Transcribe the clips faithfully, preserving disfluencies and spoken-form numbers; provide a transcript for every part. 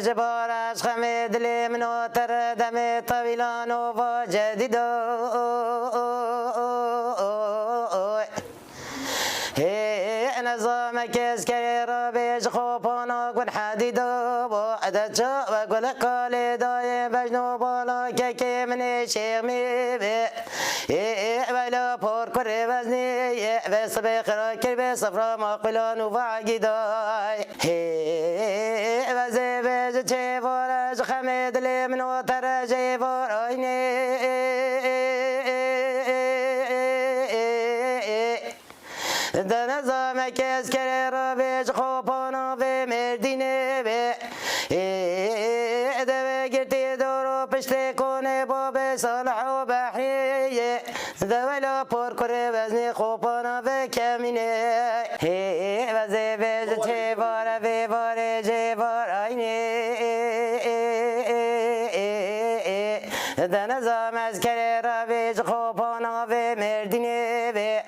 Ji bo re ji xemê dilê min û te re demê tewîlan û va cedîdo. Hê nezame kes kerê rabê ji xopana gul hedîdo bo. De çawe gul qalê dayê bejno bala kekê min ê şêxmî bê. Hê wela por kurê veznê ye ve sibê xira kir bê sifra maqbilan û vagîday. Hê veze ve ji çêvore ji xemê dilê min û te re jê voraynê. De nezame kes kerê rabê ji xopana vê mêrdînê bê. Ê, de ve girtî dor û piştê konê babê Salih û Behrî ye. De wela por kurê veznê xopana ve kemîne. Hê, veze ve ji çêvare vê varê jê varaynê. De nezame ez kerê rabê ji xopana ve mêrdînê ve.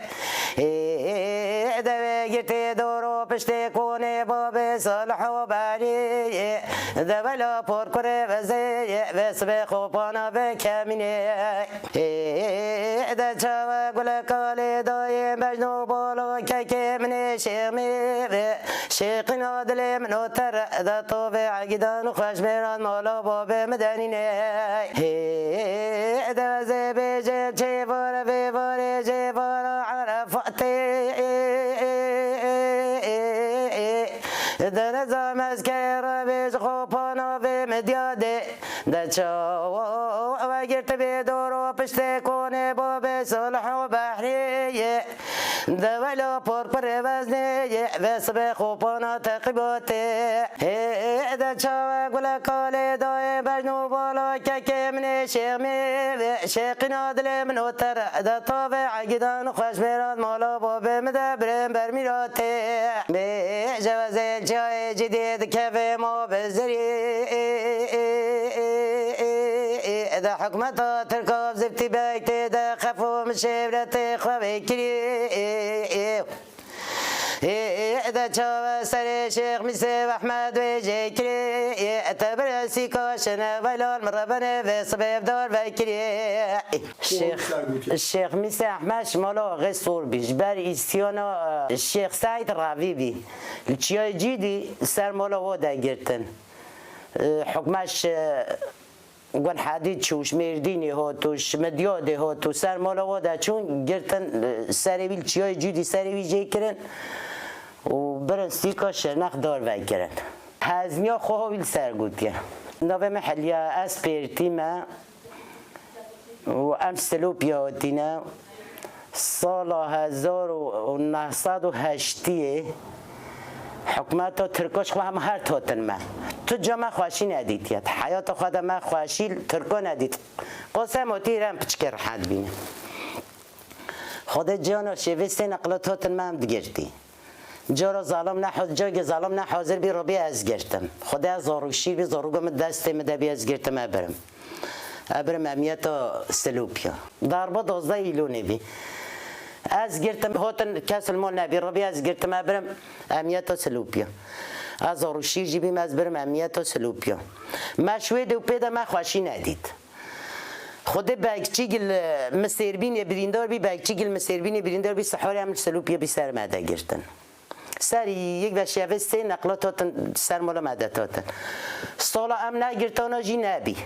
Ê, de ve girtê dor û piştê konê babê Salih û Berî. De wela por kurê vezê ve sibê xopana ve kemînê. Ê, de çawe gule kalê dayê bejno bala kekê min ê şêxmî ve. Şêxîna dilê min û te re de to ve egîdan û xweş mêran mala babê min denîne. Hê, de ez ê bêjim çêvare vê varê jê vara Erefatê. De nezam ez kê re bê ji xopana vê midyadê. De çawa ew girtibê dor û piştê konê babê Sulh û Behrî ye. De wela por kurê veznê ye, ve sibê xopana teqîbatê. Hê de çawe gule kalê dayê bejno bala kekê min ê şêxmî ve. Şêxîna dilê min û te re de tavê egîdan xweş mêran mala babê min de birên ber mîratê. Bê cewezê çiyayê cidî dikeve ma bi zirî. De hikmeta Tirka zifti beytê de xef û min şevretê xwe vekirî. Ê, de çawe serê Şêx Mîsê Ehmed wê jê kirê. Ê, te bire sîka şine velal min rebenê vê sibê dar vekirê. Şêx, Şêx Mîsê Ehmed ji mala axê sor bî. Ji ber îsyana Şêx Seîd Ravî bî. Li Çiyayê Cîdî ser mala ho de girtin. Ê, hikmet ji Gunhedî çû, ji Mêrdînê hat û ji Midyadê hat û ser mala wa de çûn, girtin, e, serê wî li Çiyayê Cûdî serê wî jê kirin û birin stîka Şirnex dar vekirin. Hezniya xwe wî li ser gotiye. Navê min Hilya, ez Pêrtî me û em Silopya hatîne. Sala hezar û neh sed û heştiyê hikûmeta Tirka ji xwe hema her totin me. Tu ca me xweşî nedîtiye. Di heyata xwe de me xweşî li Tirka nedît. Qasem û tîrem piçikê rehet bîne. Xwedê ciyana şêvê sê neqla totin me em digirtî. Cara zalim ne, cagê zalim ne hazir bî, robî ez girtim. Xwedê ez zarûşîr bî, zarûga min destê min de bî, ez girtim, ebirim. Ebirim emiyeta Silopya. Darba dozdeh îlonê bî. Ez girtim, hotin kes li mal nebî, robî ez girtim, ebirim emiyeta Silopya. Ez zarûşîr jî bîm, ez birim emiyeta Silopya. Me şwê de û pê de me xweşî nedît. Xwedê bekçî gil, e, Misêrbînê birîndar bî, bekçî gil Misêrbînê birîndar bî, sihorê em li Silopya bî ser me de girtin. Serî yek ve şevê sê neqla totin ser mala me de totin. Sala em negirtana jî nebî.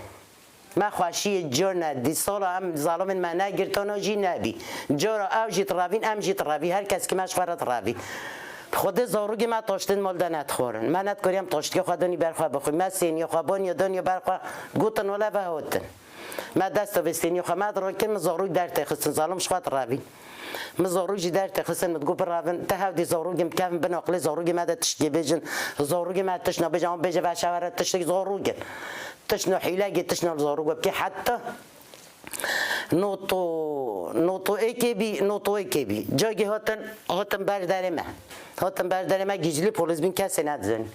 Me xweşiyê car nedî. Sala em zalimên me negirtana jî nebî. Cara ew jî tirevîn, em jî tirevî. Her kes ki me ji xwe re tirevî. Xwedê zarûgê me taştin mal de nedixwarin. Me nedikariye em taştikê xwe danî ber xwe bixwî. Me sêniya xwe, baniya daniya ber xwe. Gotin wele ve hotin. Me dest û vêstêniyê xwe me dirokin, min zarûk dertê xistin, zalim ji xwe direvî. Min zarûk jî dertê xistin, min digot birevin, te hevdî zarûkê min kevin bin aqilê zarûkê me de tiştê bêjin, zarûkê me tişt nabêje, an bêje ve şevere tiştek zarûk in. Tişt no hîlegê, tişt no zarûk webkê heta noto, noto êkê bî, noto êkê bî. Cagê hatin, hatin ber derê me. Hatin ber derê me, gîcilî polîs bîn kesê nedizanî.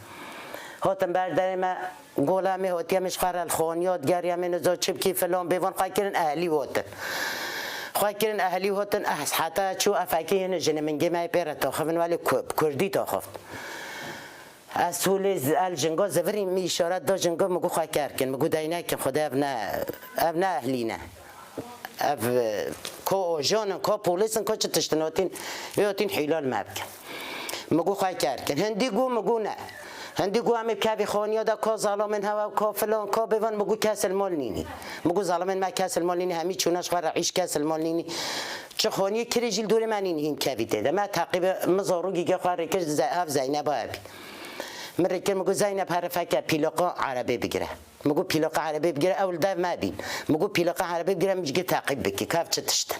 Hatin ber derê me, Gola me hotiye min ji xwe re li xoniya digeriya min nizo çi bikî filan bê van xwe kirin ehlî hotin. Xwe kirin ehlî hotin, eh, heta çû efekî hin jinê min gê me pê re taxivin welê ku-, kurdî taxift. Ez holê z-, el jinga zivirî min îşaret da jinga, min got xwe ker kin. Min got dey nekin, Xwedê ev ne, ev ne ehlî ne. Ev, e, ko ojan in, ko polîs in, ko çi tişt in, hatîn, ê hatîn hîlal me bikin. Min got xwe ker kin. Hindî got, min got ne. Hindî got em ê bi kevî xaniya de ka zalamên hewa, ka filan, ka bêvan, min got kes li mal nînî. Min got zalamên me kes li mal nînî, hemî çûne ji xwe re îş kes li mal nînî. Çi xaniyê kirê jî li dorê me nînî hîn kevî tê de. Me teqîbe, min zarokî ge xwe rê kir, Ze-, ev Zeyneba hebî. Min rê kir, min got Zeynep here feke pîloqa erebê bigire. Min got pîloqa erebê bigire, ew li dev me bîn. Min got pîloqa erebê bigire, min jî teqîb bikî, ka ev çi tişt in.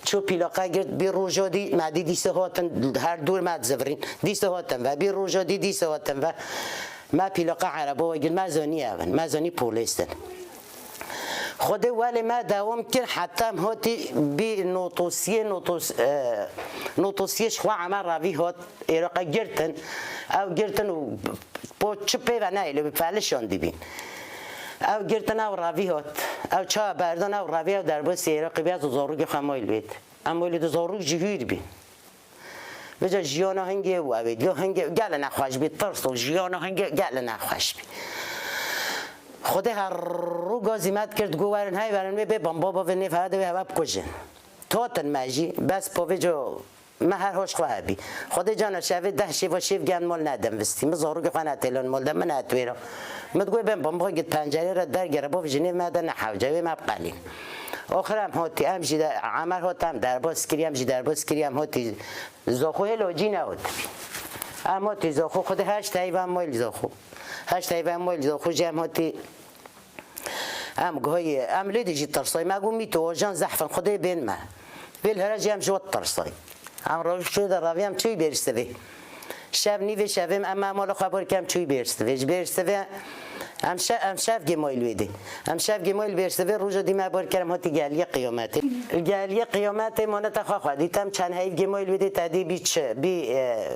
Çû pîloqa girt, bî roja dî, me dî dîsa hatin, her dûr me dizivirîn. Dîsa hatin ve, bî roja dî, dîsa hatin ve. Me pîloqa ereba we girt, me zanî ev in, me zanî polîs in. Xwedê welê me dewam kir, heta em hatî bî notosiyê, notos-, e, notosiyê ji xwe Emer Revî hat. Êroqe girtin, ew girtin û po çi pê ve neyê, li bi felişan dibîn. Ew girtin, ew Revî hat. Ew çawa berdan, ew Revî, ew derbasî Êroqê bî, ez û zarokê xwe moyl bêt. Em moyl di zarok ji hûr bî. Vêca jiyana hingê û ew ê diyo hingê gele nexweş bî, tirs û jiyana hingê gele nexweş bî. Xwedê her rû gazî me dikir, digo werin hey werin wê bê bamba bavê nêv heve de wê heve bikujin. Totin me jî, bes po vêca Me her hoş xwe hebî. Xwedê cana şevê deh şêva şêv gen mal nedem vistî. Min zarokê xwe netêlan mal de, min netwêra. Min digoy ben bambaxa git pencerê re dergere, bo jinê me de nehewce, wê me biqelîn. Oxir em hotî, em jî de, Emer hot em derbas kirî, em jî derbas kirî, em hotî Zoxo hêlo cî nehotibî. Em hotî Zoxo, Xwedê heşt heyva moyl Zoxo. Heşt heyva moyl Zoxo jî em hotî Em guhayê, em lê de jî tirsay. Me got mîto ojan zehf in, Xwedê bên me. Vê li here jî em ji we tirsay. Em roj şû de revî em çûyî Bêrsivê. Şev nîvê şevê em, em mala xwe bor kem çûyî Bêrsivê. Ji Bêrsivê em şe-, em şev gêmayî li wê dê. Em şev gêmayî li Bêrsivê, roja dî me bor kerem hatî geliyê qiyametê. Geliyê qiyametê moneta xwe xwe dît. Em çend heyv gêmayî li wê dê te dî bî çi, bî, e,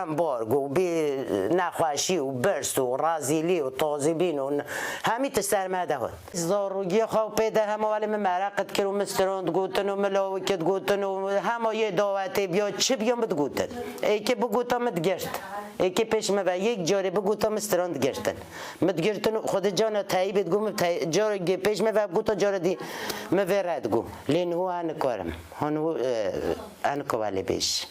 embargo, bî nexweşî û birs û rezîlî û tazîbîn û n-, hemî tişt ser me de hat. Zarokî xwe pê de hema welê min mereq dikir û min stran digotin û min lawikê digotin û hema yê dawetê biya, çi biya min digotin. Êkê bigota min digirt. Êkê pêş min ve yek carê bigota min stran digirtin. Min digirtin û Xwedê cana teyîbê digot min tey-, carekê pêş min ve bigota cara dî min vê re digot. Lê niho ez nikarim. Ha niho, e, ez nika welê bêj.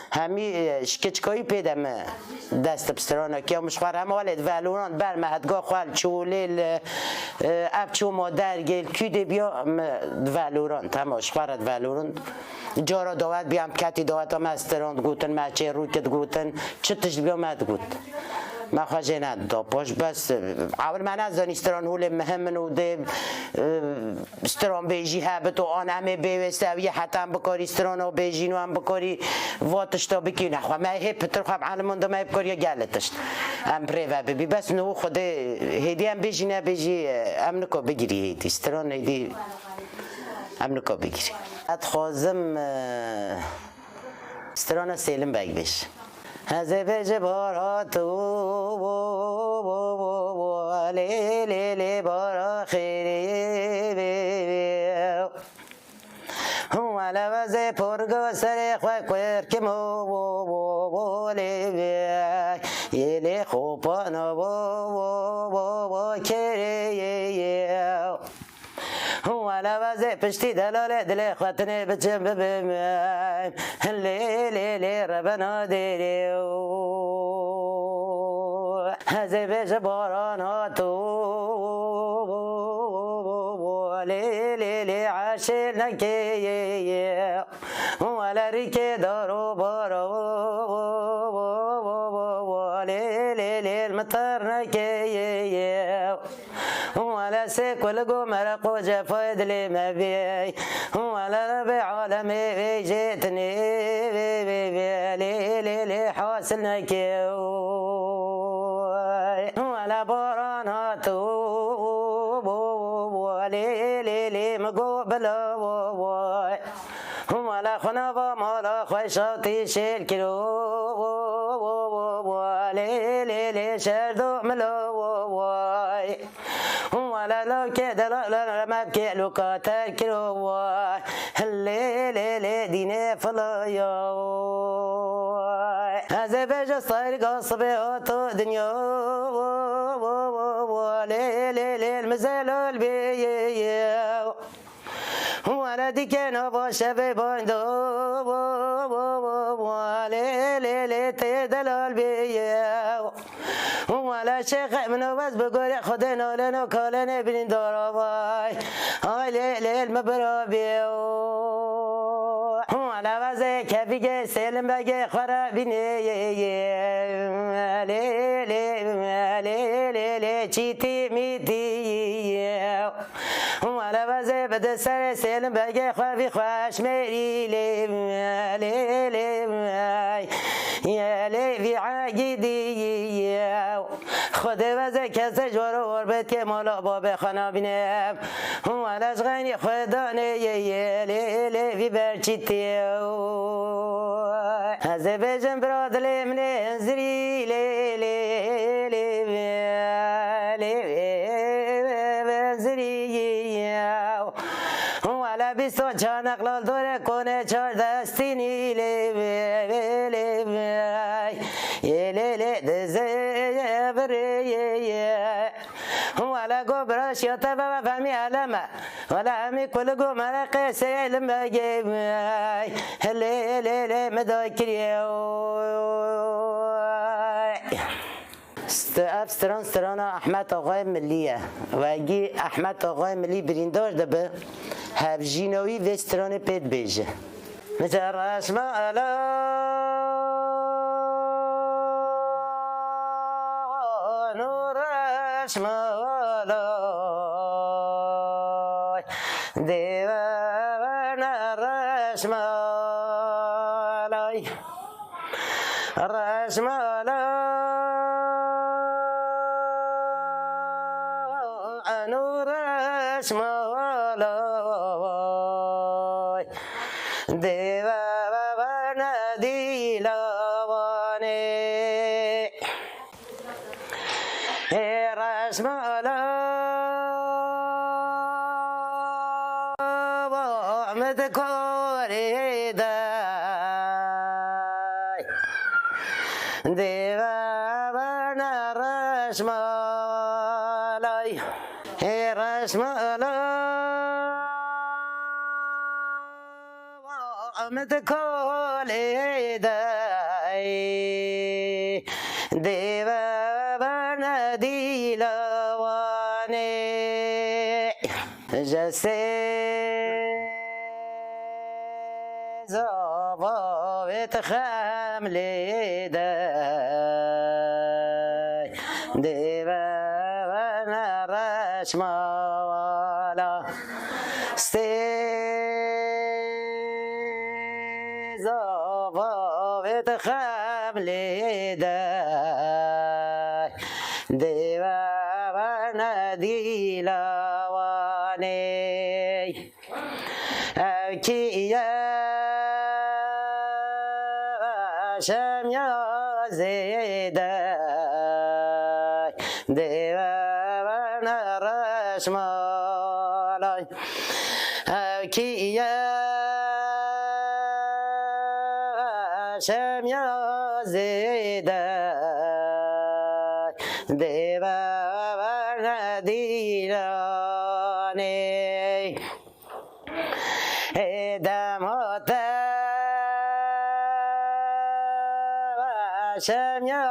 Hemî, e, şikiçkayî pê de mi dest bi strana kiya, min ji xwe re hema welê di velûran ber me hetga xwe li çolê li, e, ev çoma dergê li kûdê biya mi di velûran, hema ji xwe re di velûran. Cara dawet biya em ketî daweta me stran digotin, me çê rûkê digotin, çi tişt biya me digot. Me xwe jê nedida paş, bes, e, ewil me nezanî stran holê mihim in û dê, e, Stranbêjî hebit û an em ê bê wê sewiyê heta em bikarî strana bêjîn û em bikarî va tişta bikî. Nexwe me hê pitir xwe bi eliman de me hê bikariye gelê tişt. Em bi rê ve bibî. Bes niho Xwedê hêdî em bêjî nebêjî em nika bigirî hêdî. Stran hêdî em nika bigirî. Ez dixwazim, e, Strana Sêlim Beg bêj. Hezê bêje bar hat, lê, lê, lê, bara xêrê, wele vezê porga serê xwe kuerkim, lê, yê lê xopana, kerê, Wele vezê piştî delalê dilê xwe tinê biçim bibim. Lê, lê, lê, rebena dêrê. Hezê bêje baran hat. Lê, lê, lê, eşêl nekê. Wele rîkê daro baro. Lê, lê, lê, mitar nekê. Wele sê ku li go mereq û cefayê dilê me bê. Wele Rebê alemê vê jê tinê vê, vê, vê, lê, lê, lê, hasil neke. Wele baran hat, lê, lê, lê, min go bila. Wele xwe nava mala xwe şatî şêl kir. Lê, lê, lê, Şerdo milo wo way. Wala lo ke dela la la map ke lo ka ter kiro way. Lê lê lê dîne filo yo. Ez ê veja sayr ga sibê hato dinya. Lê lê lê mizelol bê. Wala dike nava şevê banda. Lê lê lê tê delal bê. Wala şêx min û ez bi gorê Xwedê nolên û kalên ê birîndar avay. Ay lê lê mi bira bê. Wala vazê kevîgê Sêlim Begê xwe re bînê. Lê lê lê lê lê çîtî mîtî. Wala vazê bide serê Sêlim Begê xwe vî xweş mêrî lê lê lê. Yê lê vî egîdî. Xwedê veze kesê ji were orbetê mala babê xwe nabîne. Hûn wele ji xeynî xwe danê yê yê lê lê vî berçîtî. Ez ê bêjim bira dilê min ê zirî lê lê lê lê zirî. Hûn wele bîst û çar neqlal dore kone çar destînî lê lê lê lê dizê birê. Wala go bira şiya te bebe femî eleme. Wala hemî kulig û mereqê Sêlim Begê. Lê lê lê mi da kiriye. St-, ev stran strana Ahmet Axayê Milî ye. Wegî Ahmet Axayê Milî birîndar dibe, hevjîna wî vê stranê pê dibêje. Min te reşma ala, no reşma ala, dêve ne reşma ala, reşma ala, no reşma ala. Dêve beverne dîlavanê. Ê reşmala va min di korê de. Dêve beverne reşmalay. Ê reşmala va min di kolê de. Dêve beverne dîlavanê. Ji sê zavavê di xem lê de. Dêve beverne reşmala. Sê zavavê di xem lê de. Dêve beverne dîlavanê. Ew kî ye şemya zêde. Dêve beverne reşmalay. Ew kî ye şemya zêde. Dêve beverne dîlanê. Ê dema te şemya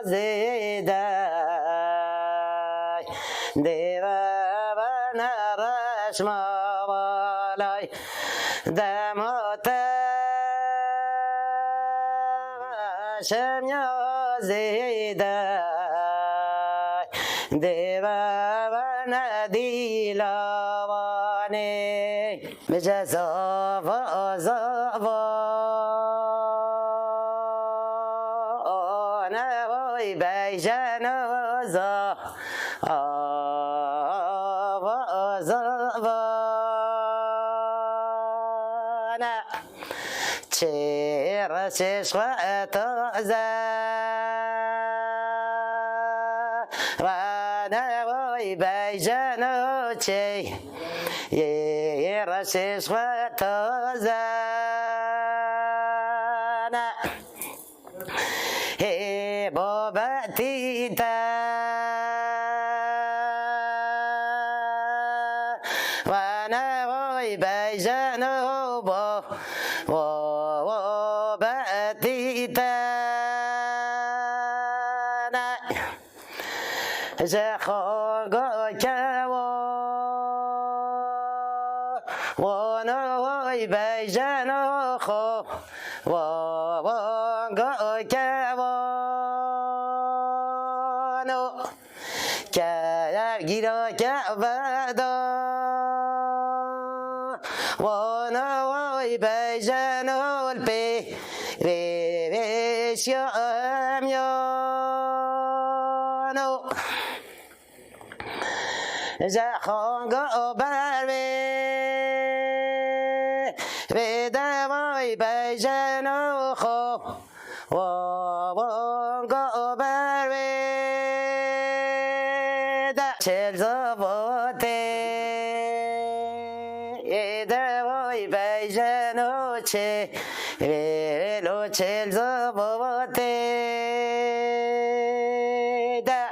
zêde. Dêve beverne reşmalay. Dema te şemya zêde. Dêve beverne dîlavanê. Bije zava, zava, ne vay beyjeno za, ava, zava, ne. Çê reşê ji xwe taze. Vane vay beyceno çê, yê reşêş xwe taze ne. Hê babetî te, vane vay beyceno bo, wo, wo betî te ne. Ji xwe go kewo, wono woy beyjeno xwe, wo, wo go kewo, no. Ke ev gîra ke veda, wono woy beyjeno pê, vê, vê şiya em yano. Ji xanga ber vê, vê devay beyjeno xo, wo, wonga ber vê de çêl zavotê. Ê devay beyjeno çê, vê lo çêl zavotê de.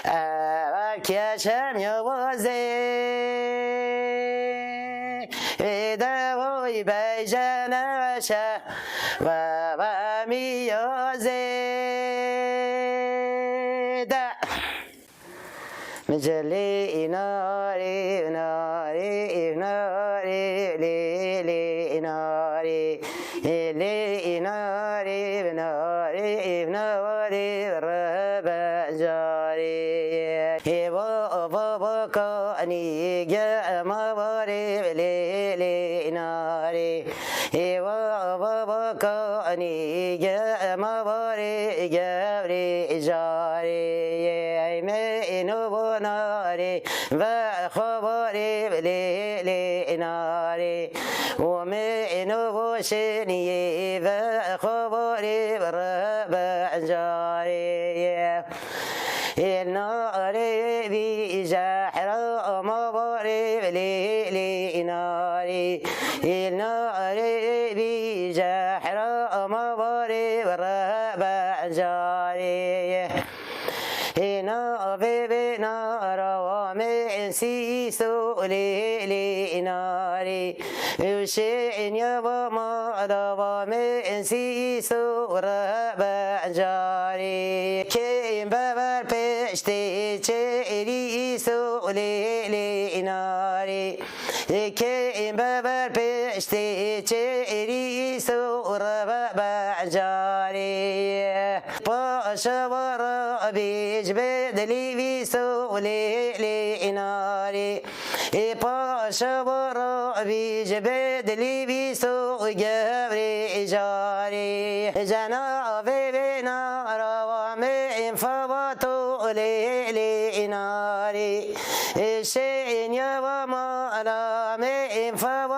Ev keşem yawazê, vê devay beyjeno şe, ve, ve miyazê de. Micelê înarê, înarê, înarê, lê, lê, înarê, ê, lê, înarê, înarê, înarê, rebe carê. Ê, va, va, va, ka, nî, ge, ma, va, rê, lê, lê, înarê. Ê, va, va, va, ka, nî, ge, ma, va, rê, gevrê, carê. Ê, me, ê, no, vo, narê. Ve xwe borê lê lê narê. Û me êno goşê niyê ve xwe borê rebe carê. Êl narê vî jehra ma borê lê lê narê. Êl narê vî jehra ma borê rebe carê. Hêna vê vê nara wa me ensî so lê lê narê. Ewşê enya va ma da va me ensî so rebe carê. Kêm bever pêştê çêrî so lê lê narê. Ê kêm bever pêştê çêrî so rebe carê. Paşa wara bêj be dilî vî so lê lê narê. Ê paşa wara bêj be dilî vî so gevrê carê. Cenavê vê nara wa me ên favato lê lê narê. Ê şê ên ya wa mala me ên favato